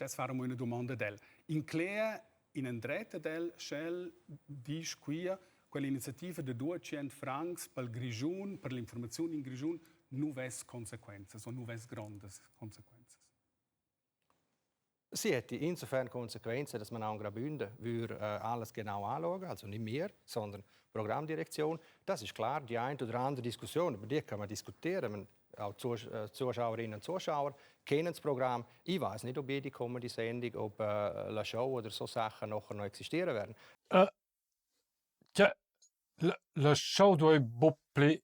Das far amo üna dumonda ad el. Incleja inandret ad el, sch'el disch quia quell'iniziativa da 200 francs pel Grischun, per l'informaziun in Grischun, nu vess consequenzas o nu vess grondas consequenzas. Sie hätte insofern Konsequenzen, dass man auch in Graubünden würde, äh, alles genau anschauen, also nicht wir, sondern Programmdirektion. Das ist klar, die eine oder andere Diskussion, über die kann man diskutieren. Man, auch äh, Zuschauerinnen und Zuschauer kennen das Programm. Ich weiß nicht, ob jede kommende Sendung, ob äh, La Show oder so Sachen nachher noch existieren werden. Äh, tja, la, la show duei buc pli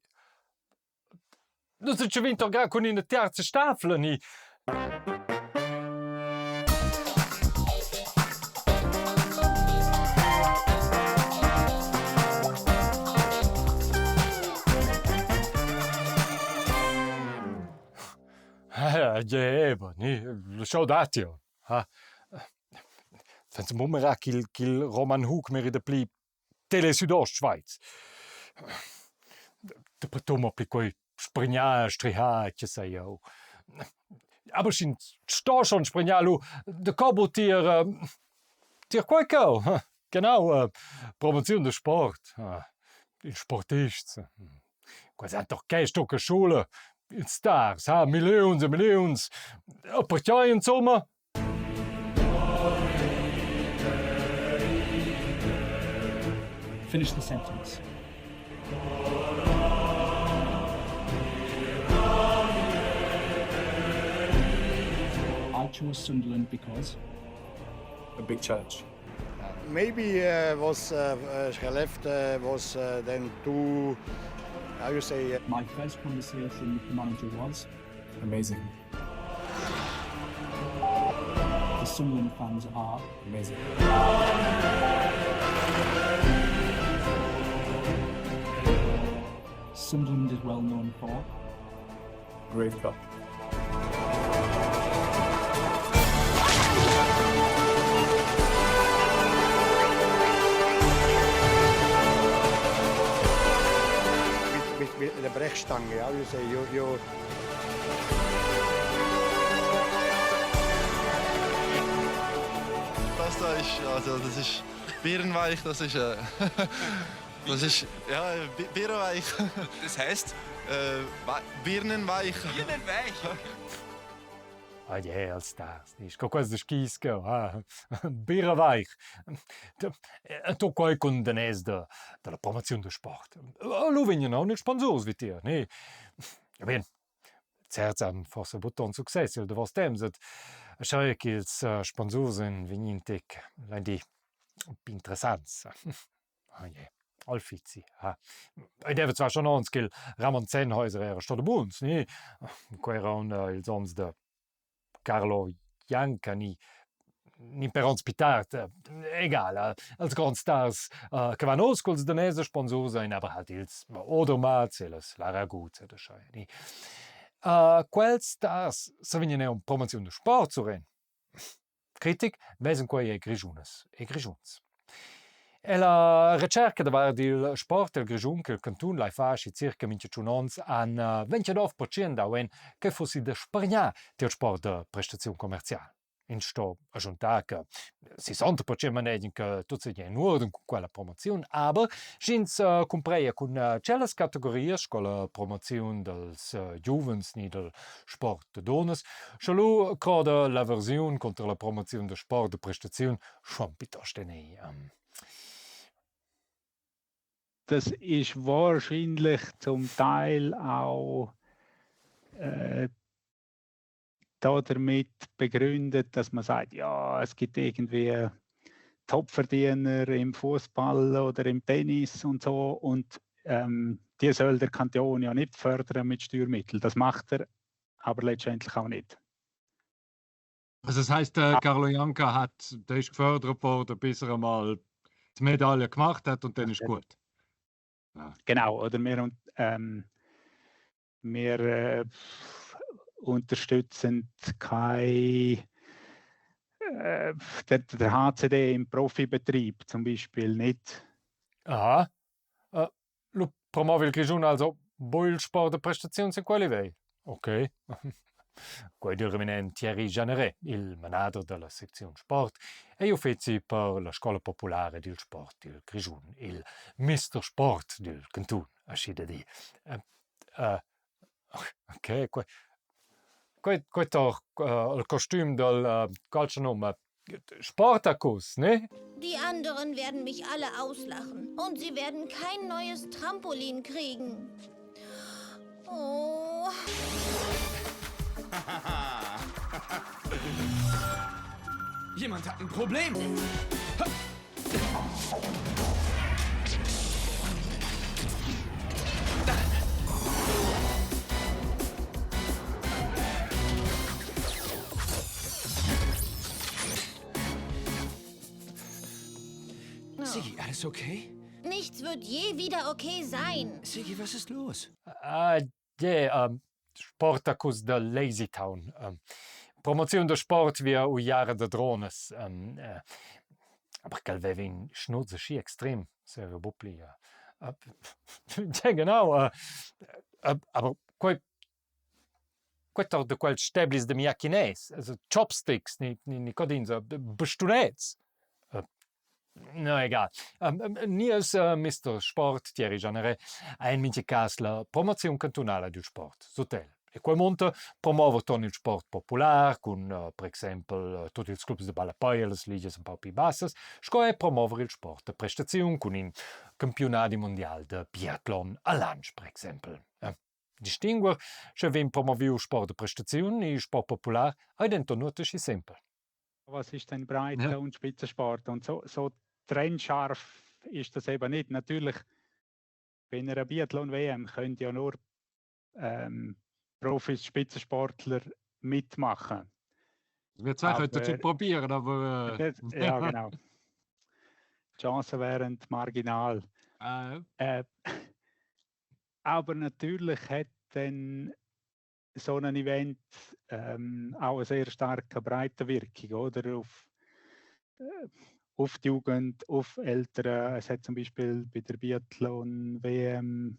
Nus entschevin torgar cun ina tiarza stafla ni. Gie, ni, schau dati ha. Senza mumera ch'il ch'il Roman Hug merita pli Tele Südostschweiz. Dapertut mo pli quei sbrignar, strihar, che sai jeu. Aber sch'ins sto schon sbrignar lu da co bu tier tier quei cheu. Genau, promoziun da sport. Ils sportists. Quels han doch gest tocca schula. Ils stars, ha, milliuns e milliuns. Perquei insomma Finish the sentence. I chose Sunderland because a big challenge. Maybe uh, was uh, uh, left uh, was uh, then too how you say my first conversation with the manager was amazing. The Sunderland fans are amazing. Sunderland is well known for great club. Mit, mit, mit der Brechstange, ja, you say you, you Das da ist, also das ist birnenweich, das ist, äh, das ist, ja, birnenweich. Das heißt? Äh, birnenweich. Birnenweich, okay. Ah je, als stars, ni sco quels da skis cheu, ah, birreweich. E tut quei cun daners da dalla promoziun da sport. Lu vegnan aunc ils sponsurs vitier, ni? Ja bien, certs han forsa buc ton success il davos temps ed aschia ch'ils sponsurs ein vegni in tec, lein dir, interessants. Ah je, Alfizi, ha. Ei deva zwar schon onns ch'il Ramon Sennhäuser era sto da buns, ni? Quei era aunc ils onns da Carlo Janka ni ni per onns pli tard, egal, els gronds stars che van oz culs daners da sponsurs ein aber halt ils Odermatts e las Lara Gut ed aschia, ni. Quels stars savegnan era promoziun da sport suren. Critic vesan quei ei Grischunas e Grischuns. Ella retscherca davart il sport el Grischun ch'il cantun lai far aschi circa mintga tschun onns han 29% dau en che fussi da spargnar tiel sport da prestaziun commercial. Ins sto agiuntar che 60% manegian che tut seigi en uorden cun quella promoziun, aber sch'ins cumpreia cun tschellas categorias sco la promoziun dals giuvens ni dal sport da dunnas, sche lu croda l'aversiun cunter la promoziun da sport da prestaziun schon piuttost en ei. Das ist wahrscheinlich zum Teil auch äh, damit begründet, dass man sagt, ja, es gibt irgendwie Topverdiener im Fußball oder im Tennis und so und ähm, die soll der Kanton ja nicht fördern mit Steuermitteln. Das macht er aber letztendlich auch nicht. Also das heißt, der Carlo Janka hat, der ist gefördert worden, bis er einmal die Medaille gemacht hat und dann ist gut. Ja. Genau, oder wir, ähm, wir äh, unterstützen kein äh, der, der HCD im Profibetrieb zum Beispiel nicht. Aha. Uh, lu promovi il Grischun also buc il sport da prestaziun sin quei livel? Okay. Quei dil reminent Thierry Jeanneret, il manader dalla secziun sport, ei uffeci per la scola populara dil sport dil Grischun, il mister sport dil cantun, aschi da dir. Uh, ok, quei, quei, quei tor uh, il costüm dal uh, calcio num Sportacus, ne? Die anderen werden mich alle auslachen und sie werden kein neues Trampolin kriegen. Oh. Jemand hat ein Problem. Siggi, alles okay? Nichts wird je wieder okay sein. Siggi, was ist los? Ah, yeah, um, Sportacus da Lazy Town. Um, promoziun da sport via uiara da dronas. Um, uh, aber quel veva in schnuz aschi extrem, serva buc pli. Uh, ja, genau. Uh, uh, aber quei quei tor da quels steblis da mia chines, also chopsticks ni, ni, ni codins, bastunets. No, egal. Nies Mister Sport Thierry Jeanneret ha in mintga cas la promoziun cantunala dil sport sut el. E quei munta promover ton il sport popular cun per exempel tut ils clubs da ballapei e las ligias empau pli bassas, sco era promover il sport da prestaziun cun in campiunadi mundial da biatlon a Lantsch per exempel. Distinguer sche vegn promoviu sport da prestaziun e sport popular ei denton nuot aschi sempel. Was ist denn Breite ja. und Spitzensport? Und so, so trennscharf ist das eben nicht. Natürlich, bei einer Biathlon-WM können ja nur ähm, Profis, Spitzensportler mitmachen. Wir zwei könnten schon probieren, aber... Äh... Ja, genau. Die Chancen wären marginal. Ah, ja. Äh, aber natürlich hat dann so ein Event ähm, auch eine sehr starke Breitenwirkung, oder? Auf, äh, auf die Jugend, auf Eltern. Es hat zum Beispiel bei der Biathlon WM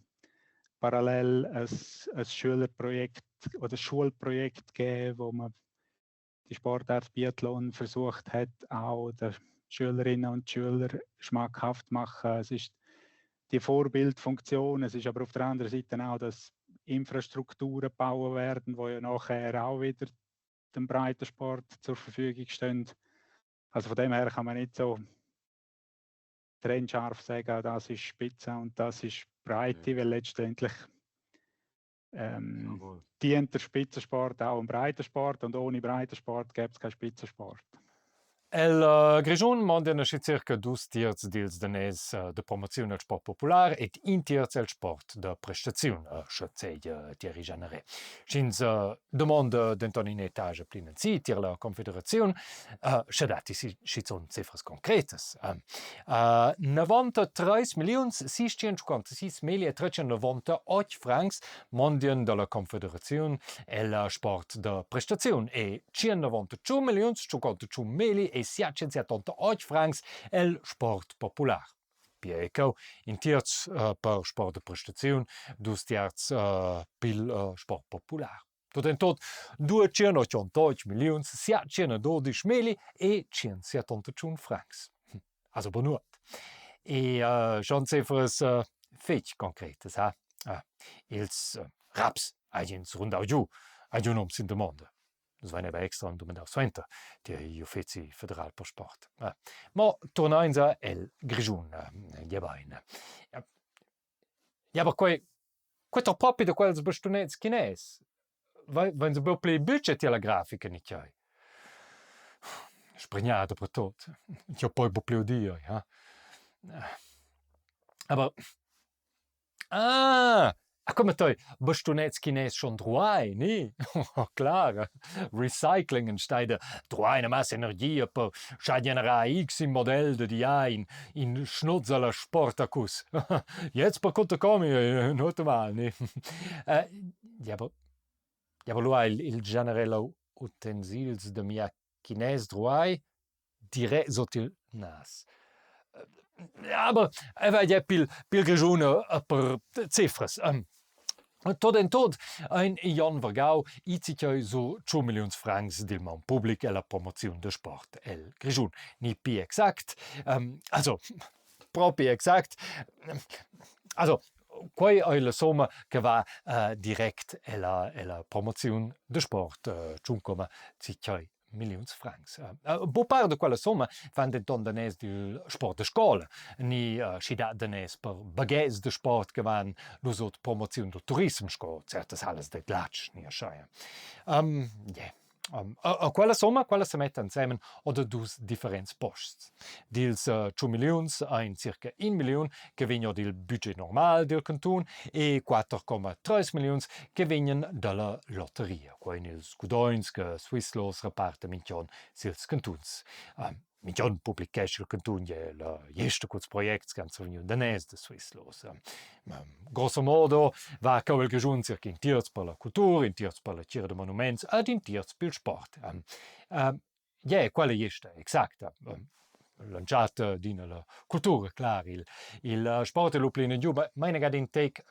parallel ein, ein Schülerprojekt oder Schulprojekt gegeben, wo man die Sportart Biathlon versucht hat, auch den Schülerinnen und Schülern schmackhaft zu machen. Es ist die Vorbildfunktion, es ist aber auf der anderen Seite auch, dass Infrastrukturen gebaut werden, wo ja nachher auch wieder dem Breitensport zur Verfügung stehen. Also von dem her kann man nicht so trennscharf sagen, das ist Spitze und das ist Breite, weil letztendlich ähm, dient der Spitzensport auch im Breitensport und ohne Breitensport gäbe es keinen Spitzensport. El Grischun mondian aschi circa dus tiers dils daners da promoziun el sport popular ed in tierz el sport da prestaziun, sche seigi Thierry Jeanneret. Sch'ins damonda denton in'etage plinansi tier la Confederaziun, sche datti schizun cifras concretas. 93 milliuns 656 milli e 398 francs mondian dalla Confederaziun el sport da prestaziun e 191 milliuns 51 milli e 778 francs el sport popular. Pia ei cheu in tierz per sport da prestaziun, dus tiarzs pil sport popular. Tut en tot 288 milliuns 712 milli e 171 francs. Also buc nuot. E schon cifras fetg concretas, ha? Ils raps hagien rundau giu, ha giu num sin damonda. Nus vein aber extra dumandau suenter tier igl uffeci federal per sport. Mo turnein el Grischun, giebein. Ja, aber quei quei tor propi da quels bastunets chines. Vein se buc pli budget tier la grafica ni tgei? Sbrignà dapertut. Jeu poi buc pli udir, ha. Aber Ah! Ah, come toi, bastunets chines schon druai, ni? Klar, recycling enstagl da druar ina massa energia per schar generar X in model da di in, in schnuz alla Sportacus. Jetzt percunter comi, nuot mal, ni? Ja, aber, ja, aber lu ha il, il generello utensils da mia chines druai direct sut il nas. Aber ei va gia pil, pil Grischun per cifras. Tot en tot ein igl onn vargau i cheu sur tschun milliuns francs dil maun public ella promoziun da sport el Grischun. Ni pli exact, also propi exact, also quei ei la summa che va direct ella ella promoziun da sport, 5,6 milliuns francs. Buc part da quella summa van denton daners dil sport da scola ni schi dat daners per baghetgs da sport che van lu sut promoziun dil turissem sco certas hallas da glatsch ni aschia. Um, yeah. Um, a, a quella somma, quella se metta ensemen oder dus differents posts. Dils uh, 2 milliuns ein circa 1 milliun che vegn ord il budget normal dil cantun e 4,3 milliuns che vegnan dalla lotteria. Quei ein ils gudogns che Swisslos reparta mintg'onn sils cantuns. Mintg'onn publichescha il cantun la gliesta culs projects che han survegniu daners da Swisslos. Grosso modo va cheu il Grischun circa in tierz per la cultura, in tierz per la tgira da monuments ed in tierz pil sport. Yeah, quella gliesta exacta. L'entschatta d'ina la cultura, clar, il, il sport è lu pli giu, ma meinagad in tec,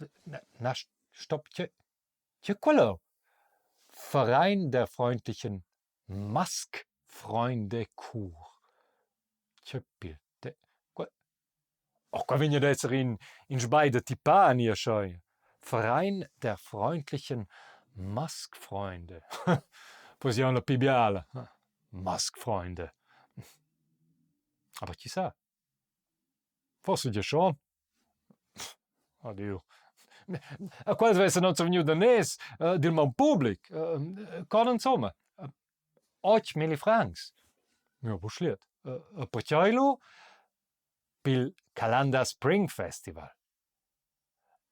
na, stop, che, che quello? Verein der freundlichen Maskfreunde Chur. Che bitte? Oh, qua vegn ad esser in, in sbagl da tippar ni aschia. Verein der freundlichen Maskfreunde. Fuss aunc la pli biala. Maskfreunde. Aber chi sa? Forsa gia schon. Adiu. A quels vessen non survegniu daners dil maun public. Con insomma? 8000 francs. Ja, bu schliet. Perquei lu pil Calanda Spring Festival.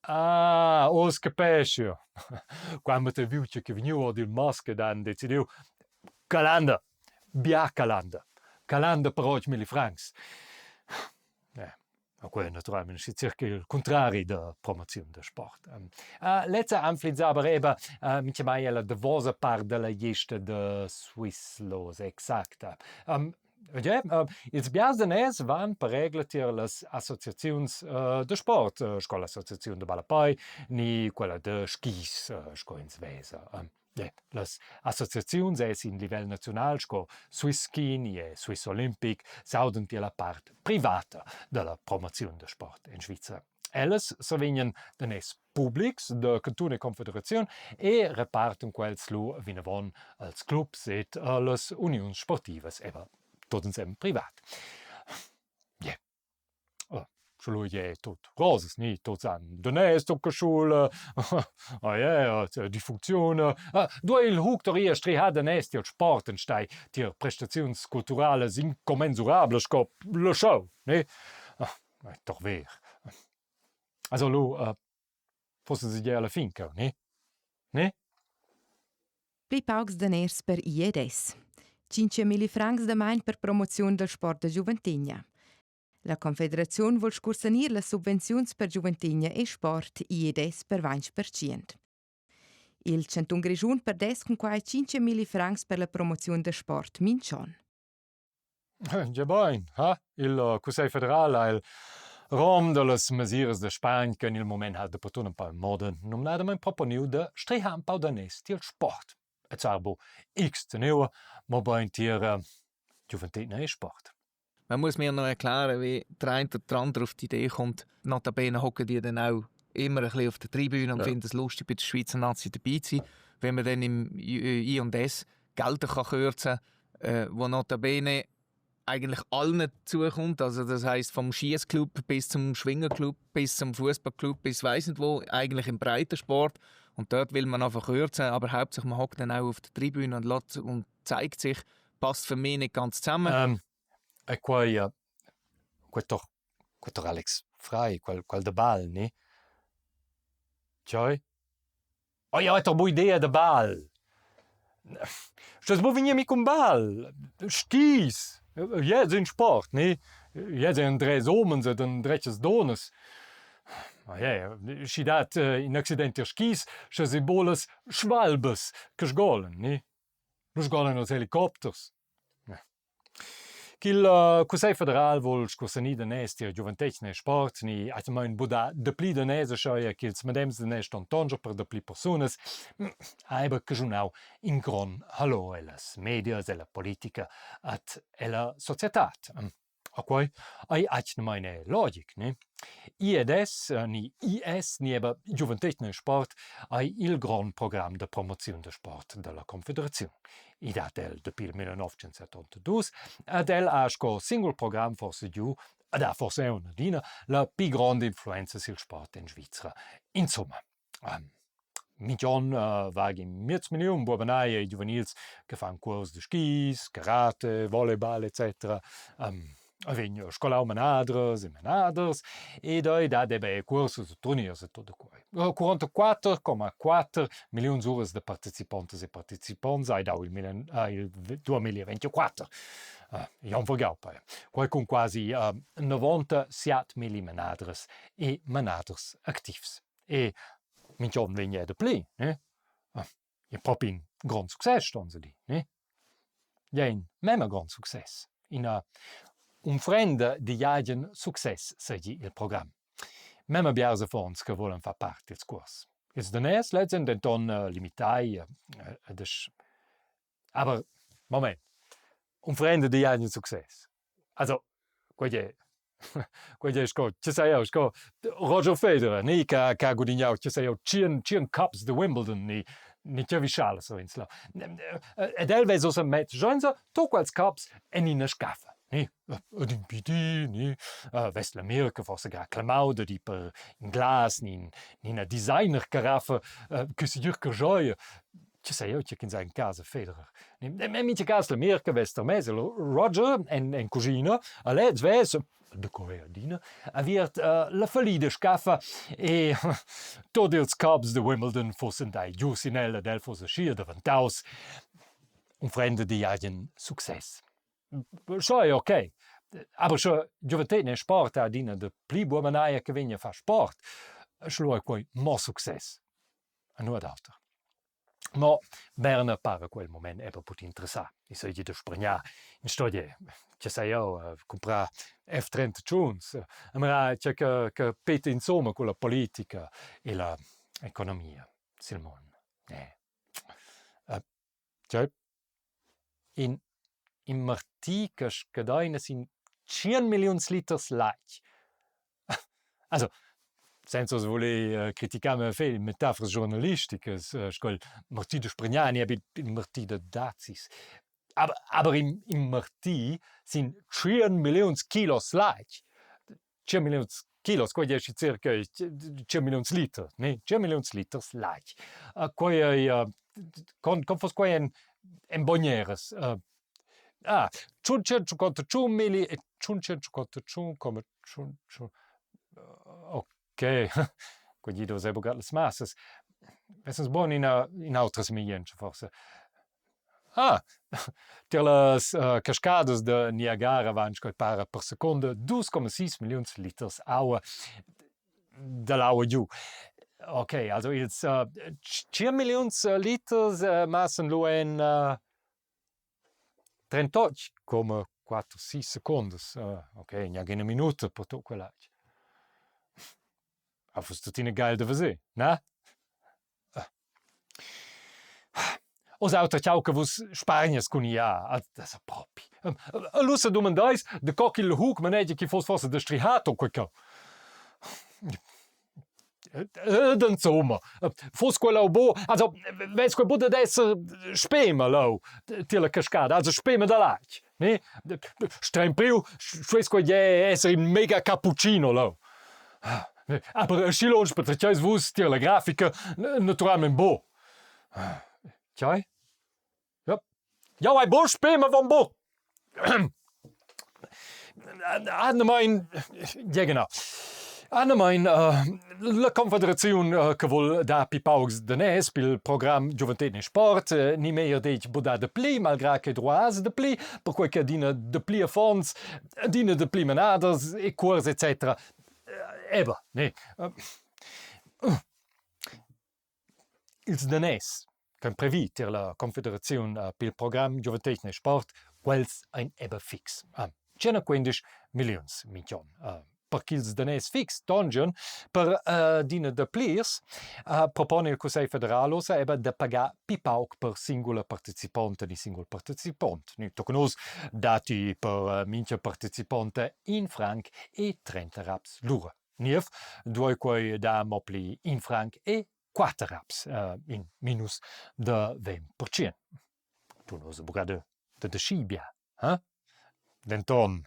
Ah, oz capesch'jeu. Qua han viu tgei che vegniu ord il mask ed han decidiu Calanda, bia Calanda. Calanda per 8000 francs. Eh, ma quei è naturalmein schi circa il cuntrari da promoziun da sport. Lezza anfl'ins aber eben mintgamai ella davosa part dalla gliesta da Swisslos exacta. Ja, ils biars daners van per regla tier las associaziuns da sport, sco l'associaziun da ballapei ni quella da skis, sco ins vesa. Ja, las associaziuns è sin livel naziunal sco Swiss Ski ni Swiss Olympic s'audan tier la part privata dalla promoziun da sport en Svizra. Ellas survegnan daners publics da cantun e confederaziun e repartan quels lu vinavon als clubs ed allas uniuns sportivas, eben tot insem privat. Yeah. Oh, sche lu è tut rosas, ni tuts han daners tocca schula, ah yeah, die funcziuna. Ah, duei il Hug da strihar daners tiel sport enstagl tier prestaziuns culturalas incommensurablas sco la show, ne? Ah, Doch ver. Also lu fussen si gia alla fin cheu, ne? Ne? Pli paucs daners per IEDs. 5.000 francs damain per promoziun dal sport da giuventetgna. La Confederaziun vul scursanir las subvenziuns per giuventetgna e sport IEDs per 20%. Il chantun Grischun perdess cun quai 5.000 francs per la promoziun da sport minch'on. Gebain, ha? Il Cussegl federal ha il rom dallas mesiras da spargn che en il mument ha dapertut empau in moda numnadamein proponiu da strihar empau daners tiel sport. E zwar bu x teneu, mobein tier giuventetgna e sport. Man muss mir noch erklären, wie der eine oder der andere auf die Idee kommt, notabene hocken die dann auch immer ein bisschen auf der Tribüne und ja. finden es lustig, bei der Schweizer Nazi dabei zu sein. Wenn man dann im I und S Gelder kann kürzen kann, äh, wo notabene eigentlich allen zukommt. Also das heißt vom Schiessclub bis zum Schwingerclub bis zum Fußballclub bis weiss nicht wo, eigentlich im Breitensport. Und dort will man einfach kürzen, aber hauptsächlich man hockt dann auch auf der Tribüne und, lässt und zeigt sich, passt für mich nicht ganz zusammen. Ähm, e quei, quei toch, quei toch Alex Frei, quel, quel de bal, ne? Tgei? Oh, jau hai toch buca idea da bal. Stos buca vegnir mi cun bal. Skis. Jez in sport, ne? Jez ein dretgs umens ed ein dretgas dunnas. Ma yeah, schi dat in accident tier skis, sche si bulas schwalbas che sgolan, ne? Nu sgolan els helicopters. Ch'il Cussegl federal vul scursanir daners tier giuventetgna e sport ni atgnamein buca dapli daners aschia ch'ils medems daners ston tonscher per dapli persunas, ha aber caschunau in grond hallo ellas medias, ella politica ed ella societad. A quei ei atgnamein era logic, ne? IEDS ni IS ni aber giuventetgna e sport ei il grond program da promoziun da sport dalla Confederaziun. I dat el dapi il 1972 ed el ha sco singul program forse giu ed ha forse aunc adina la pli gronda influenza sil sport en Svizra. Insumma, um, mintg'onn uh, vaghi in miez milliun buobanai e giuvenils che fan cuors da skis, karate, volleyball etc. Um, vegn scolau manadras e manaders ed ei dat eben cursus e turniers e tot quei. 44,4 milliuns uras da participontas e participonts hai dau il, il 2024. Uh, Jon Vergau poi. Quei cun quasi uh, 97 milli manadras e manaders activs. E minch'on vegn er dapli, ne? Ah, è propi in grond success, ston se dir, ne? È in memma grond success. Ina unfrenda digl agen success seigi il program. Memma biars affons che volan far part dils cuors. Ils daners lezs ein denton limitai ed Aber Moment, unfrenda digl agen success. Also, quei è quei è sco, che sai jau, sco Roger Federer, ni che che ha gudignau, che sai jau, tschien cups de Wimbledon, ni ni che vischala so ins là. Ed el vess ussa mez giainsa to quels cups en ina scaffa, ni ed in PD, ni vess l'America forse gra clamau da di per in glas ni in ni ina designer caraffa che signur che gioia Che sai jeu tge ch'ins ha en casa Federer. En mintga cas la Mirka vess tarmess il Roger en, en cuschina, a lez vess, da co è adina, aviert uh, la fallida scaffa e tot ils cups de Wimbledon fussen dai giu sin el ed el foss aschia davantaus. Unfrenda digl agen success. Scho è ok. Aber sche giuventetgna e sport ha adina da pli buona manaia che vegn a far sport, sche lu ei quei mo success. E nuot auter. Mo Berna para quel moment era put interessà. I seigi da spargnar. In sto dir, che sai jeu, cumprar F30 tschuns, a mira che che che peta insomma con la politica e la economia sil mund. Eh. Tgei? In in marti che scadeina sin tschien milliuns liters latg. Also, senza oz voler criticar mia fegl metafras giornalisticas sco il marti da Sprignani e il marti da dazis. Aber aber in in marti sin tschien milliuns kilos latg 100 milliuns kilos, quei ei circa 100 milliuns liters, ne? 100 milliuns liters latg. Uh, quei ei, uh, con, con foss quei en, en bogneras? Uh, ah, 154 milli e 154 come tschun, tschun, ok, quei gi dos buca las massas. Vessens buon ina, in'autra semiglientscha forse. Ah, tier las cascadas da Niagara van sco ei para per secunda 2,6 milliuns liters aua dall'aua giu. Ok, also ils tschien milliuns liters massen lu en 38,46 secundas. Ok, gnanc ina minuta per tut quella. Ah, fuss tuttina geil da veser, na? Oz auter chau che vus spargnas cun IA, das è propi. Lu se dumandais de co ch'il Hug manegia chi foss forsa da strihato quei cheu. Ed insomma, foss quella bo, also vess quei buc dad esser spema leu tier la cascada, also spema da latg, ne? Strem priu, stuess quei esser in mega cappuccino leu. Aber schi lunsch patratgeis vus tier la grafica naturalmein buc. Tgei? Ja. Jau hai buc spema von buc. Annemain, ja genau. Annemain la Confederaziun che vul dapi paucs daners pil program Giuventetgna e sport, ni meglier detg buca dapli, malgrà che droas dapli, perquei che adina dapli affons, adina dapli manaders e cuors etc. Eba, ne. Ils daners ch'han previ tier la Confederaziun pil program Giuventetgna e sport. Quels ein eben fix. 115 milliuns mintg'onn. Per ch'ils daners fix tongian per adina daplirs, propona il Cussegl federal ussa eben da pagar pli pauc per singula participonta ni singul participont. Ni tochen uss datti per mintga participonta in franc e 30 raps l'ura. Niev duei quei dar mo pli in franc e quatter raps, in minus da 20%. Tu non buca da da schi bia, ha? Denton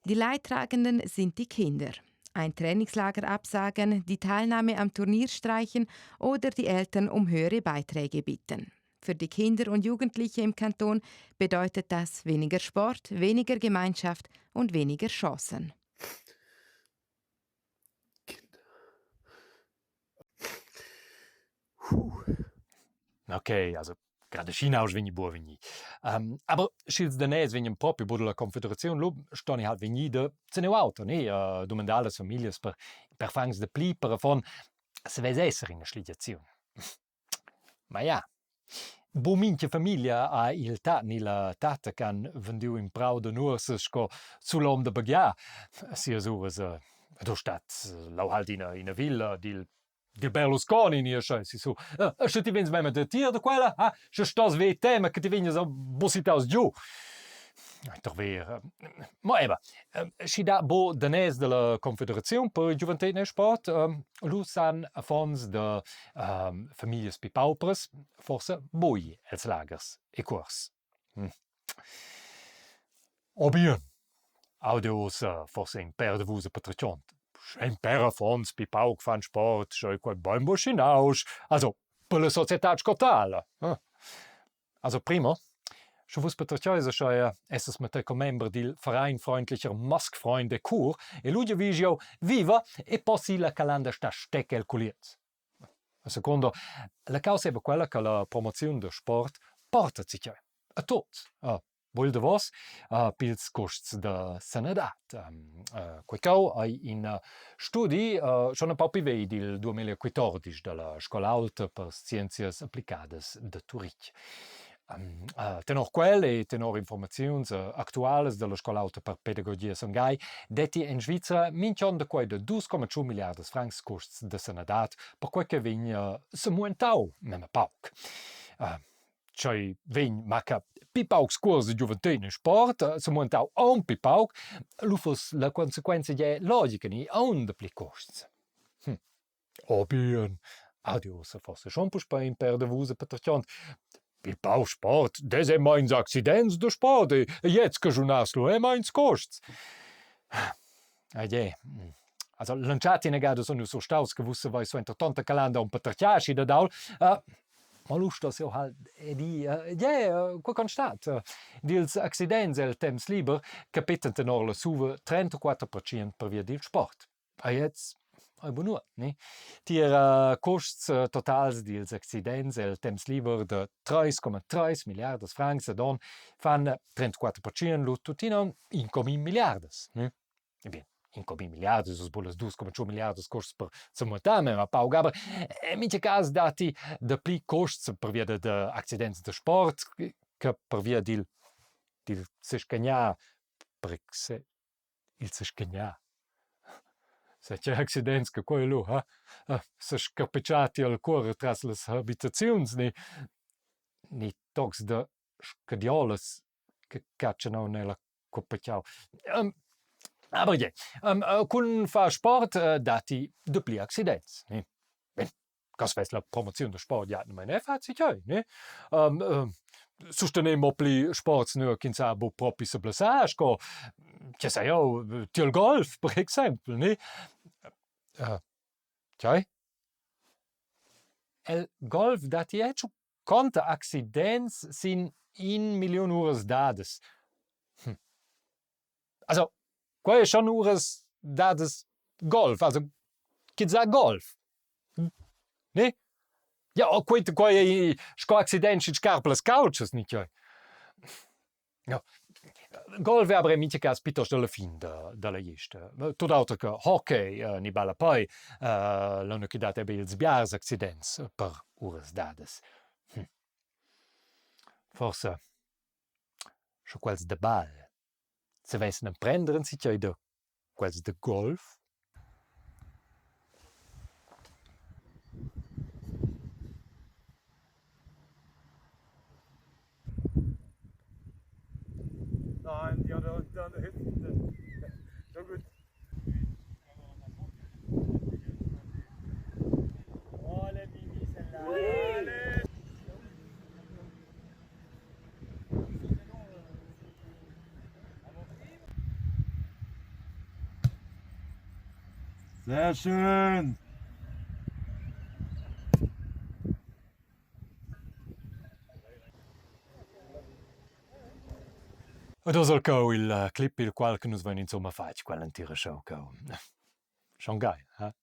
Die Leidtragenden sind die Kinder. Ein Trainingslager absagen, die Teilnahme am Turnier streichen oder die Eltern um höhere Beiträge bitten. Für die Kinder und Jugendliche im Kanton bedeutet das weniger Sport, weniger Gemeinschaft und weniger Chancen. Okay, also grad China vegni buca vegnì. Um, aber sch'ils daners vegnan propi buc dalla Confederaziun, lu ston halt vegnir da zeneu auter, ne? Uh, dumandar las famiglias per, per francs de pli per affon, se vess esser ina schligiaziun. Ma ja, bu mintga famiglia ha il tat ni la tatta che han vendiu in prau da nuorsas sco sulom da baghiar sias uras. Ed stat lau halt ina, ina villa dil dil Berlusconi ni aschia sissu. Sche ti vegns memia datier da quella, ha, sche stos ver tema che ti vegnas bussitaus giu. Doch ver. Ma eba, schi dà bo daners dalla Confederaziun per giuventetgna e sport, lu san affons da famiglias pli paupras forsa buc els lagers e cuors. O bien, auda ussa forsa in pèr da vus a patertgond. Sche in pèr affons pli pauc fan sport, sche ei quei bein buc nausch. Also per la societad sco tala. Also primo, sche vus patertgeis aschia, essas matei commember dil Verein freundlicher Maskfreunde Chur e lu giavisch jeu viva e possi la calanda star stec el culiez. Secondo, la causa ei quella che la promoziun da sport porta zatgei a tuts. Vul davos pils custs da sanadad. Quei cheu ei in studi schon empau pli vegl dil 2014 dalla Scola aulta per scienzias applicadas da Turitg. Tenor quel e tenor informaziuns actualas dalla Scola aulta per pedagogia Son Gagl detti en Svizra mintg'onn da quei da 2,2 milliardas francs custs da sanadad, perquei che vegn semuentau memia pauc. Tschei vegn maca pli paucs cuors da giuventetgna e sport, semuentau aunc pli pauc, lu fuss la consequenza gie logica ni aunc dapli cuosts. Hm. Oh bien, adios, forsa schon puspei in pèr da vus a patertgond. Il pau sport, dess ei meins accidents da sport e gliez caschunass lu è meins cuosts. Aie, also l'entschatta inagada sun jeu surstaus che vus saveis suenter tonta calanda aunc patertgar aschi dad ault. Ma lu stos jeu halt dir, yeah, quei constat. Dils accidents el temps liber capetan tenor la SUVA 34% pervia dil sport. Ei ets ei bu nuot, ne? Tier cuosts totals dils accidents el temps liber da 3,3 milliardas francs ad onn fan 34% lu tuttina 1,1 milliardas, ne? E bien, 1,1 milliardas, uss buc las 2,2 milliardas cuosts per semuentar memia pauc, aber en mintga cas datti dapli cuosts pervia da da accidents da sport che pervia dil dil sescagnar per il seschegnar. Sai tgei accidents che quei lu ha? Sescarpetschar al cuorer tras las habitaziuns ni ni tocs da scadiolas che catschan aunc nella cuppa tgau. Aber je, cun far sport datti dapli accidents. Cas vess la promoziun da sport ja atgnamain er fat sicheu, ne? Sustener mo pli sports nua ch'ins ha buc propi seblessar sco, che sai jeu, tiel golf per exempel, ne? Tgei? El golf datti era conta accidents sin in milliun uras dadas. Hm. Also, quei ei schon uras dadas golf, also ch'ins ha golf. Ne? Ja, oh, quei, quei ei sco accident sch'ins scarpa las caultschas, ni tgei? No. Golf è aber in mincha cas piuttosto alla fin da, dalla glista. Tut auter che hockey eh, ni ballapei, eh, l'hanno che dat eben ils biars accidents per uras dadas. Hm. Forse. Sche quels da bal savessen emprender enzatgei da quels da golf? Nein, die hat da hinten. So gut. Sehr schön. Ed oz el cheu il clip il qual che nus vein insumma fatg quell'entira show cheu. Schon geil, eh?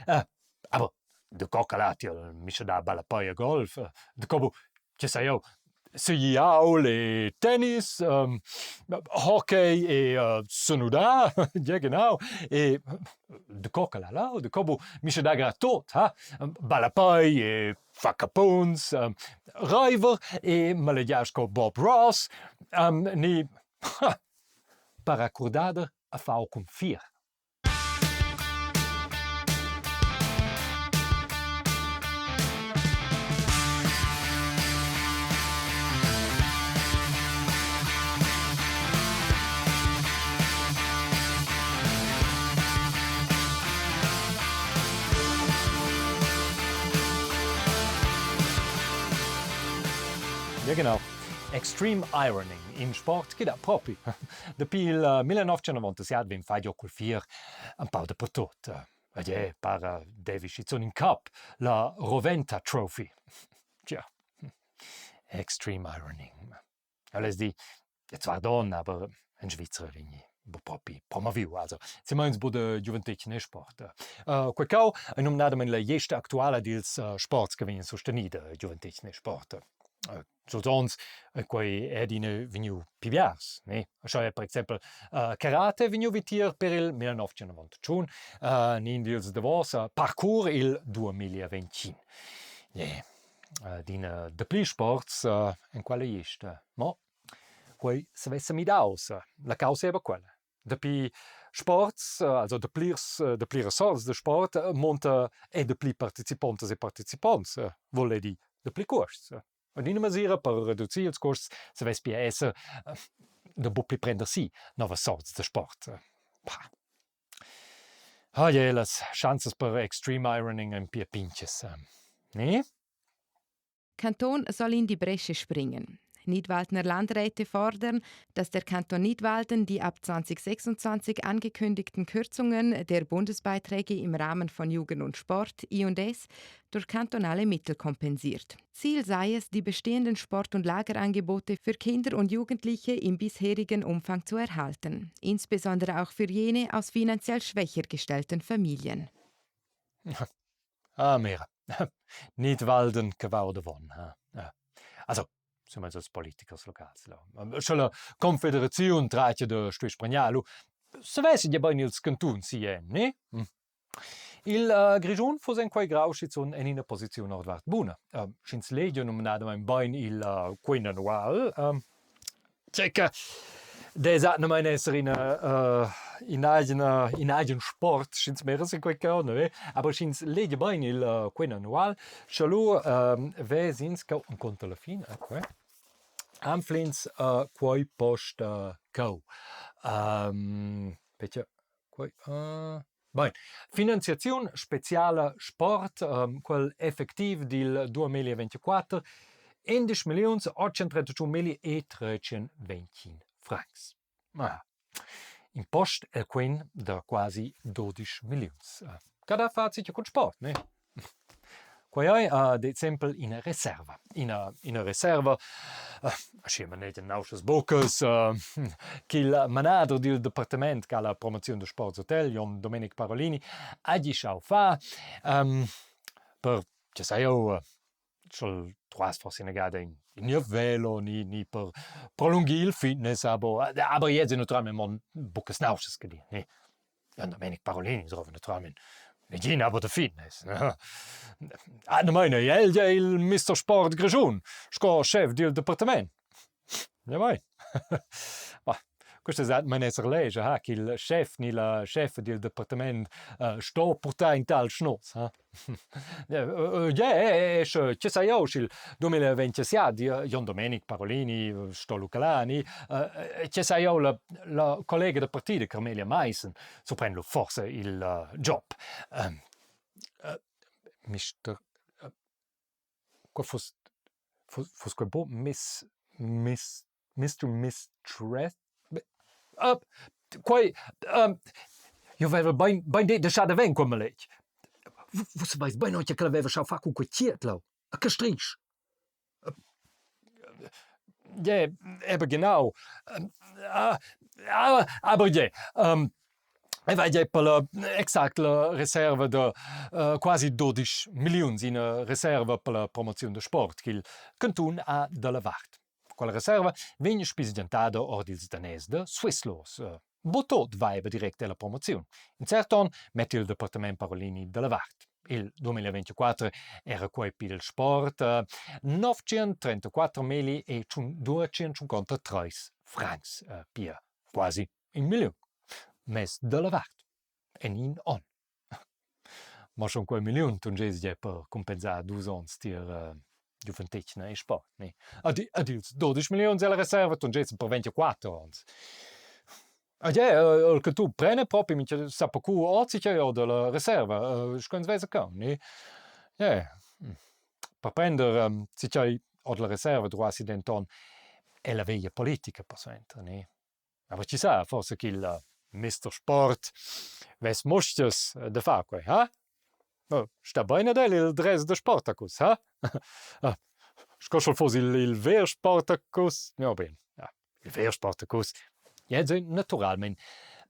Eh, aber da co che l'ha tiel mischedà ballapei e golf, da co bu, che sai jeu, segliaul e tennis, hockey e senudar, ja genau, e da co che l'ha lau, da co bu mischedà grad tot, ha? Ballapei e fa capuns, reiver e malegiar sco Bob Ross, ni paracurdader a fau cun fier. Ja genau. Extreme Ironing, in sport che dà propi. Dapi il 1997 vegn fatg cul fier un pau dapertut. Ed è para devi schizun in cup, la Roventa Trophy. Tja, Extreme Ironing. El es di, zwar don, aber en Svizra vegni bu propi promoviu. Also, silmeins bu da giuventetgna e sport. Uh, quei cau ei numnadamein la gliesta actuala dils uh, sports che vegnan susteni da giuventetgna e sport. Uh, suls onns ei quei è adina vegniu pli biars, ne? Aschia è per exempel uh, karate vegniu vitier per il 1991, uh, ni in dils davos uh, parkour il 2021. Yeah. Adina dapli sports en quella gliesta. Mo quei savess midaus. La caussa era quella. Dapi sports, also daplirs dapliras sorts da sport monta e dapli participontas e participonts, vul dir dapli cuosts. En ina mesira per reducir ils cuosts savess pia esser da buc pli prender si novas sorts da sport. Pah. Ah je, las schanzas per extreme ironing ein pia pintgas. Ne? Kanton soll in die Bresche springen. Nidwaldner Landräte fordern, dass der Kanton Nidwalden die ab 2026 angekündigten Kürzungen der Bundesbeiträge im Rahmen von Jugend und Sport I&S durch kantonale Mittel kompensiert. Ziel sei es, die bestehenden Sport- und Lagerangebote für Kinder und Jugendliche im bisherigen Umfang zu erhalten, insbesondere auch für jene aus finanziell schwächer gestellten Familien. Ah, mira. Nidwalden che va ordavon. Also, insomma, els politikers locals. Sche la Confederaziun tratga da stuer spregnar, lu savessi ja bein ils cantuns si en, ne? Hm. Il Grischun fuss en quei grau schizun en ina posiziun ordvart buna. Sch'ins legia numnadamein bein il quen annual, tgei che dess atgnamein esser ina in agen in agen sport, sch'ins mira sin quei cheu, ne? Aber sch'ins legia bein il quen annual, sche lu ves'ins cheu encunter la fin, ecco, anfl'ins quei post cheu. Perche quei Bein, finanziaziun speciala sport, quel effectiv dil 2024, 11 milliuns 831 e 325 francs. Ah, in post el quen da quasi 12 milliuns. Cada facit cun sport, ne? Quei ei ad exempel ina reserva. Ina, ina reserva, aschia manegian nauschas buccas, ch'il manader dil departament che ha la promoziun da Sports Hotel, Jon Domenic Parolini, hagi schau far per, che sai jeu, sch'el truass forsa inagada in niev velo ni, ni per prolungir il fitness, aber, aber jetzt naturalmein mo buccas nauschas che dir, ne. Jon Domenic Parolini drova naturalmein negin aber da fitness. Atgnamein ei el il Mister Sport Grischun sco schef dil departament. Jawohl. Ma questa sa main esser legia, ha, ch'il schef ni la schefa dil departament sto purtar in tal schnoz, ha. Ja, sche che sai jau, sch'il 2027 Jon Domenic Parolini sto Lucalani, che sai jau la, la collega da partida Carmelia Maissen surprend lu forse il job. Mister Qua fuss fuss fuss quei buc miss miss Mister Mistress? Quei jeu veva bein bein detg da schar davent quei maletg. Vus saveis bein aunc ch'el haveva schau far cun quei tgiet leu a Castrisch. Gie, eben genau. Aber gie, Ei va gie per la exact la reserva da quasi dudisch milliuns, ina reserva per la promoziun da sport ch'il cantun ha dalla vart. Quella reserva vegn spisgentada ord ils daners da Swisslos. Buc tot va aber direct ella promoziun. In cert onn metta il departament Parolini dalla vart. Il 2024 era quei pil sport 934 milli e 253 francs, pia quasi In milliun mess dalla vart en in onn. Ma schon quei milliun tungess gie per cumpensar dus onns tier giuventetgna e sport, ne? Ad ad ils dudisch milliuns ella reserva tungessen per 24 onns. Ed è il cantun prende propi mincha sa cu oz che io dalla reserva, sco ins vesa cheu, ne? Yeah. Per prender tgei ord la reserva duassi denton ella veglia politica persuenter, ne? Aber chi sa, forsa ch'il Mister Sport vess mustgas da far quei, ha? Sta bein ad el il dress da Sportacus, ha? Sco sch'el fuss il, il ver Sportacus. Ja, bein, ja, il ver Sportacus. Jetzt naturalmein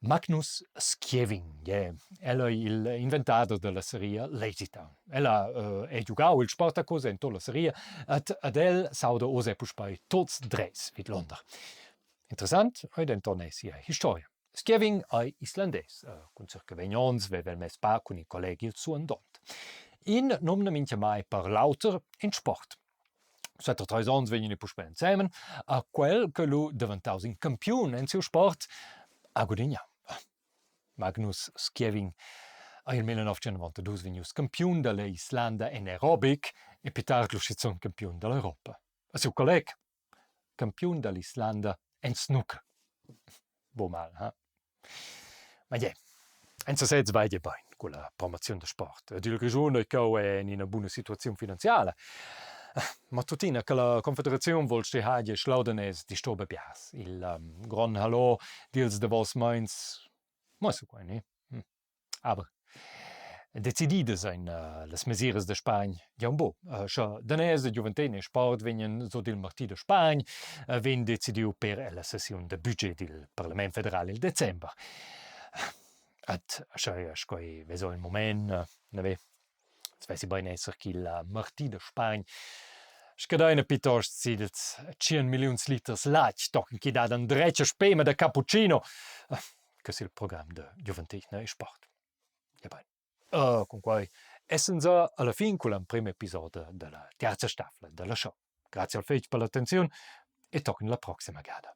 Magnus Scheving, yeah. El ei il inventader della seria Lazy Town. El ha uh, giugau il Sportacus en tutta la seria et ad el sauda oz puspei tots dress vidlonder. Interessant ei denton era sia historia. Scheving ei islandès, cun circa vegn onns veva el mess pa cun in collega il suandont. In numna mintgamai per l'auter in sport. Suenter treis onns vegnan ei puspei ensemen, a quel che lu daventaus in campiun en siu sport ha gudignau. Magnus Scheving ei il 1992 vegnius campiun dalla Islanda en aerobic e pli tard lu schizun campiun dall'Europa. A siu colleg campiun dall'Islanda en snooker. Buc mal, ha? Ma gie, en sesez va ei bein culla promoziun da sport. Ed il Grischun ei cheu en ina buna situaziun finanziala. Ma tuttina che la Confederaziun vul strihar schlau daners disturba biars. Il um, grond hallo dils davos meins muossa quei, ne? Hm. Aber decididas ein las mesiras da Spagn gia buc. Sche daners da giuventetgna e sport vegnan sut il marti da Spagn, vegn decidiu per ella sessiun da budget dil parlament federal il december. Et sche sco ei vesa il mument, na Es vessi bain esser ch'il marti da Spagn scadaina piuttost sils tschien milliuns liters latg tochen chi dat andretga spema da cappuccino che sil program da giuventetgna e sport. Ebain, cun quai essenza alla fin culla emprema episoda dalla terza stafla dalla show. Grazie al fetg per l'attenziun e tochen la proxima gada.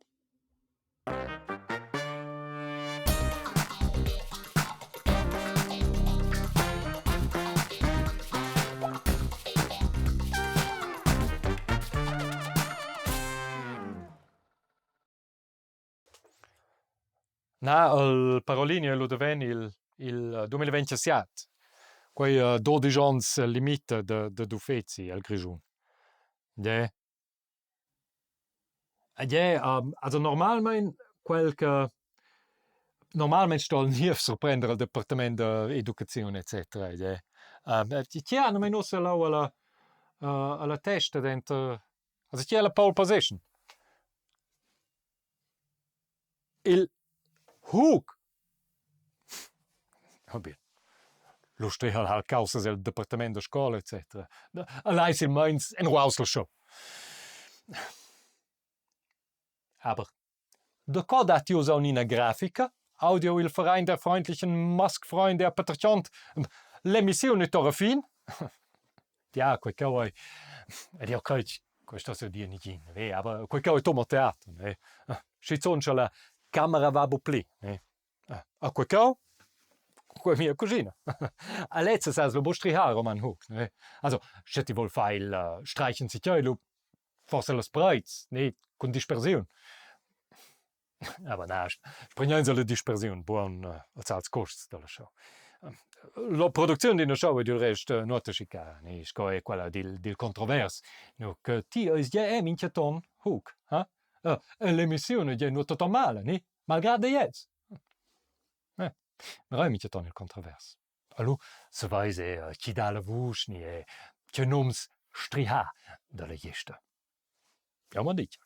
Na, il Parolini lu davent il il 2027. Quei dudisch onns limita da dad uffeci el Grischun. Gie. Gie, also normalmein quel che normalmein sto il niev surprender il departament da educaziun etc. Gie. Chi ha numnamain ussa leu alla alla testa denter also chi ha la pole position? Il Hug. Va bien. Lu strihel halt caussas el departament da scola etc. El ei silmeins en ruaus la show. Aber daco dat ti uss aunc ina grafica? Audio il Verein der freundlichen Musk-Freunde a patertgond l'emissiun ei tora fin? Ja, quei cheu ei ed jeu crei. Questo sto dir negin, ne? Aber quei cheu ei Thomas Theater, ne? Schizun sche la camera va bu pli, ne? A quei cheu, quei mia cuschina. A lezza sas lu buc strihar Roman Hug, ne? Also, sche ti vul far il streichen si cheu, lu forsa las preits, ne? Cun dispersiun. Aber na, spregnains alla dispersiun buon als alts cuosts dalla show. La producziun d'ina show ei dil rest nuota schi cara, ni sco ei quella dil, dil controvers, nu che ti eis gia è mintgaton Hug, ha? E l'emissiun ei gia nuota ton mala, ni? Malgrad ei ets. Eh, mirei mintgaton il controvers. Allo saveis era chi dà la vusch ni è che nums strihà dalla gliesta. Jau m'han ditg.